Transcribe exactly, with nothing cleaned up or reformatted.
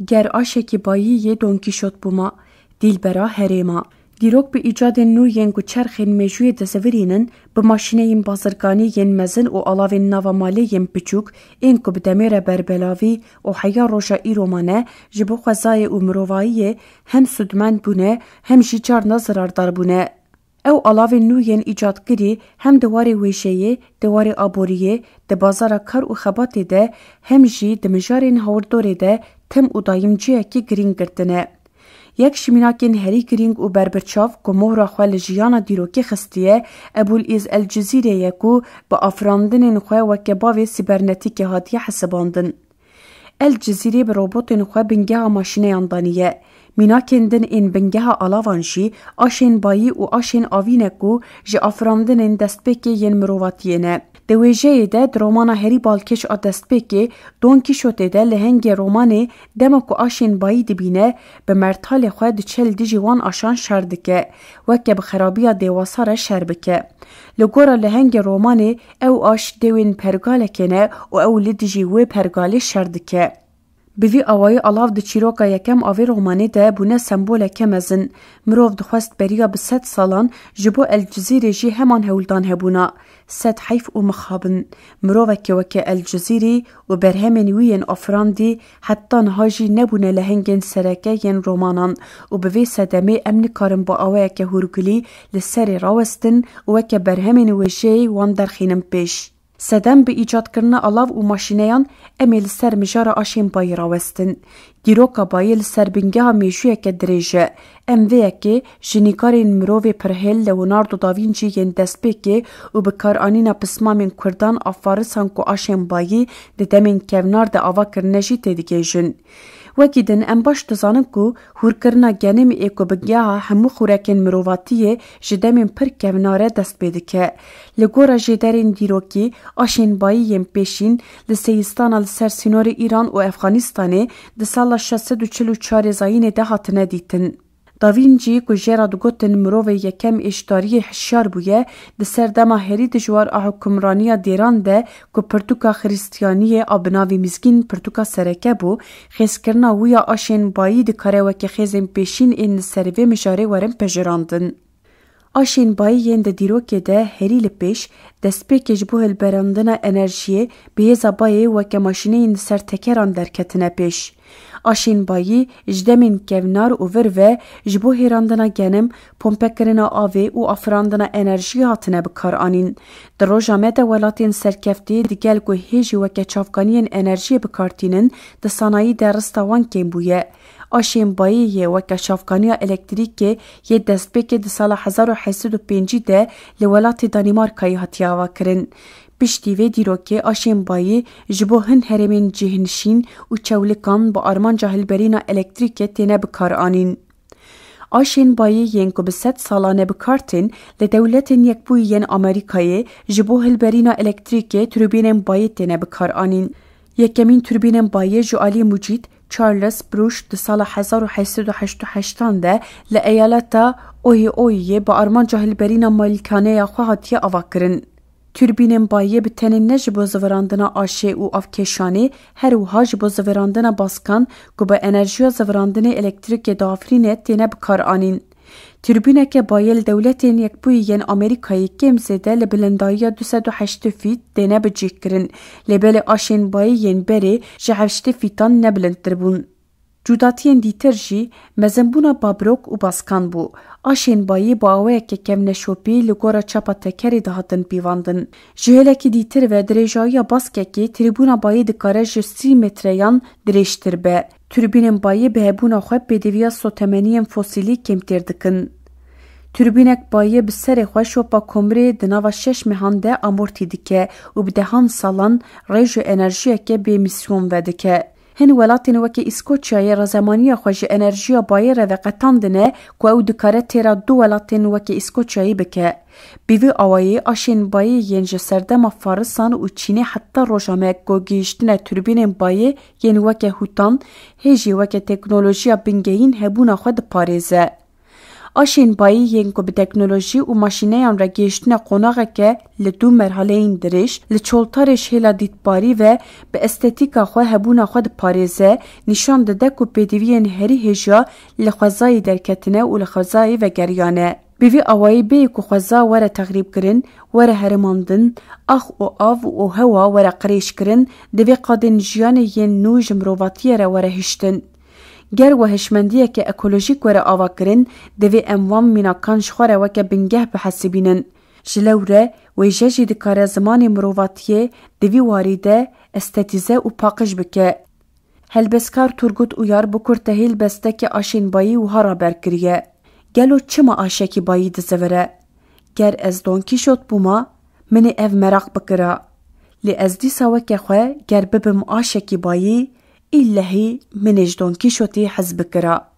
Ger aşekî bayî yê Don Kîşot bûma, dîlbera herêma. Dîrok bi îcadên nû yên ku çerxên mêjûyê dizivirînin, bi maşîneyên bazirganî yên mezin û alavên nava malê yên piçûk, ên ku bi demê re berbelavî û heya roja îro mane, ji bo xwezayê û mirovahiyê hem sûdmend bûne, hem jî carna zirardar bûne. Ew alavên nû yên îcadkirî hem di warê wêjeyê, di warê aboriyê, di bazara kar û xebatê de, hem jî di mijarên hawirdorê de tim û dayîm cihekî girîng girtine. Yek ji mînakên herî girîng û berbirçav ku mohra xwe li jiyana dîrokê xistiye, Ebûl Îz El Cizîrê ye ku bi afirandinên xwe weke bavê sîbernetîkê hatiye hesibandin. El Cizîrê bi robotên xwe bingeha maşîneyan daniye. Mînakên din ên bingeha alavan jî aşên bayî û aşên avî ne ku ji afirandinên destpêkê yên mirovatiyê ne. Di wêjeyê de di romana herî balkêş a destpêkê, Don Kîşotê de lehengê romanê dema ku aşên bayî dibîne, bi mertalê xwe diçe li dijî wan aşan şer dike, weke bi xerabiya dêwasa re şer bike. Li gora lehengê romanê ew aş dêwên pergalekê ne û ew li dijî wê pergalê şer dike. Bi vî awayî alav di çîroka yekem a vê romanê de bûne semboleke mezin. Mirov dixwest beriya bi sed salan ji bo El Cizîrê jî heman hewldan hebûna. Sed heyf û mixabin. Mirovekê weke El Cizîrî û berhemên wî yên afirandî heta niha jî nebûne lehengên sereke yên romanan û bi vê sedemê em nikarin bi awayeke hûrgulî li serê rawestin û weke berhemên wêjeyê wan derxînin pêş. Sedem bi îcadkirina alav û maşîneyan em ê li ser mijara aşên bayî rawestin. Dîroka bayî li ser bingeha mêjûyeke dirêj e. Em vê yekê ji nîgarên mirovê pirhêl Leonardo da Vinci yên destpêkê û bikaranîna pismamên kurdan a farisan ku aşên bayî di demên kevnar de ava kirine jî têdigihêjin. Wekî din em baş dizanin ku hûrkirina genim ê ku bingeha hemû xurekên mirovatiyê ji demên pir kevnar e dest pê dike. Li gora jêderên dîrokî, aşên bayî yên pêşîn li Seyistana li ser sînorê Îran û Efxanistanê di sala şeş sed û çil û çarê zayînê de hatine dîtin. Da Vinci ku jê re digotin mirovê yekem ê ji tariyê hişyar bûye, di serdema herî dijwar a hukimraniya dêran de ku pirtûka Xiristiyaniyê a bi navê mizgîn pirtûka sereke bû, xêzkirina wî ya aşên bayî dikare weke xêzên pêşîn ên li ser vê mijarê werin pejirandin. Aşên bayî yên di dîrokê de herî li pêş, destpêkê ji bo hilberandina enerjiyê bi hêza bayê weke maşîneyên li ser tekeran derketine pêş. Aşên bayî ji demên kevnar û vir ve ji bo hêrandina genim, pompekirina avê û afirandina enerjiyê hatine bikaranîn. Di roja me de welatên serkeftî digel ku hêjî weke çavkaniyên enerjiyê bikartînin, di sanayî de rista wan kêm bûye. Aşên bayî yê weke çavkaniya elektrîkê yê destpêkê di sala hezar û heyt sed û pêncî de li welatê Danîmarkayê hatiye avakirin. Piştî vê dîrokê aşên bayî ji bo hin herêmên cihênişîn û çewlikan bi armanca hilberîna elektrîkê têne bikaranîn. Aşên bayî yên ku bi sed salan e bi kar tên, li Dewletên Yekbûyî yên Amerîkayê ji bo hilberîna elektrîkê turbînên bayî têne bikaranîn. Yekemîn turbînên bayî ji alî mucîd Charles Brush di sala hezar û heyt sed û heşt û heştan de li eyaleta Ohioyê bi armanca hilberîna malîkaneya xwe hatiye avakirin. Turbînên bayê bi tenê ne ji bo zivirandina aşê û avkêşanê, her wiha ji bo zivirandina baskan ku bi enerjiya zivirandinê elektrîkê diafirîne têne bikaranîn. Turbîneke bayê li Dewletên Yekbûyî yên Amerîkayê kêm zêde li bilindayiya du sed û heştê fît têne bicihkirin, lê belê aşên bayê yên berê ji heştê fîtan ne bilindtir bûn. Cudatiyên dîtir jî mezinbûna babrok û baskan bû. Aşên bayî bi awayeke kevneşopî li gora çapa tekerê dihatin pîvandin. Ji hêlekî dîtir ve dirêjayiya baskekê trîbûna bayî dikare ji sî metreyan dirêjtir be. Turbînên bayî bi hebûna xwe pêdiviya sotemeniyên fosîlî kêmtêr dikin. Turbînek bayê bi serê xwe şopa komirê di nava şeş mehan de amortî dike û bi dehan salan rêj û enerjiyeke bê emîsyon vedike. Hin welatên weke Îskoçyayê razemaniya xwe ji enerjiya bayê re veqetandine ku ew dikare têra du welatên weke Îskoçyayê bike. Bi vî awayî aşên bayê yên ji serdema Farisan û Çînê heta roja me ku gihiştine turbînên bayê yên weke hûtan, hê jî weke teknolojiya bingehîn hebûna xwe diparêze. Aşên bayî yên ku bi teknolojî û maşîneyan re gihiştine qonaxeke li du merhaleyên dirêj, li çoltarê ji hêla dîtbarî ve bi estetîka xwe hebûna xwe diparêze, nîşan dide ku pêdiviyên herî hêja li xwezayê derketine û li xwezayê vegeriyane. Bi vî awayî bêyî ku xweza were texrîbkirin, were herimandin, ax û av û hewa were qirêjkirin, divê qadên jiyanê yên nû ji mirovatiyê re were hiştin. Ger we hişmendiyeke ekolojîk were avakirin, divê em wan mînakan ji xwe re weke bingeh bihesibînin. Ji lewre wêje jî dikare zimanê mirovatiyê di vî warî de estetîze û paqij bike. Helbestkar Turgut Uyar bi kurtehî li besteke Aşên Bayî wiha raber kiriye: Gelo çima aşekî bayî dizivire? Ger ez Don Kîşot bûma, min ê ev meraq bikira. Lê ez dîsa weke xwe ger bibim aşekî bayî, îllehî min ê ji Don Kîşotî hez bikira.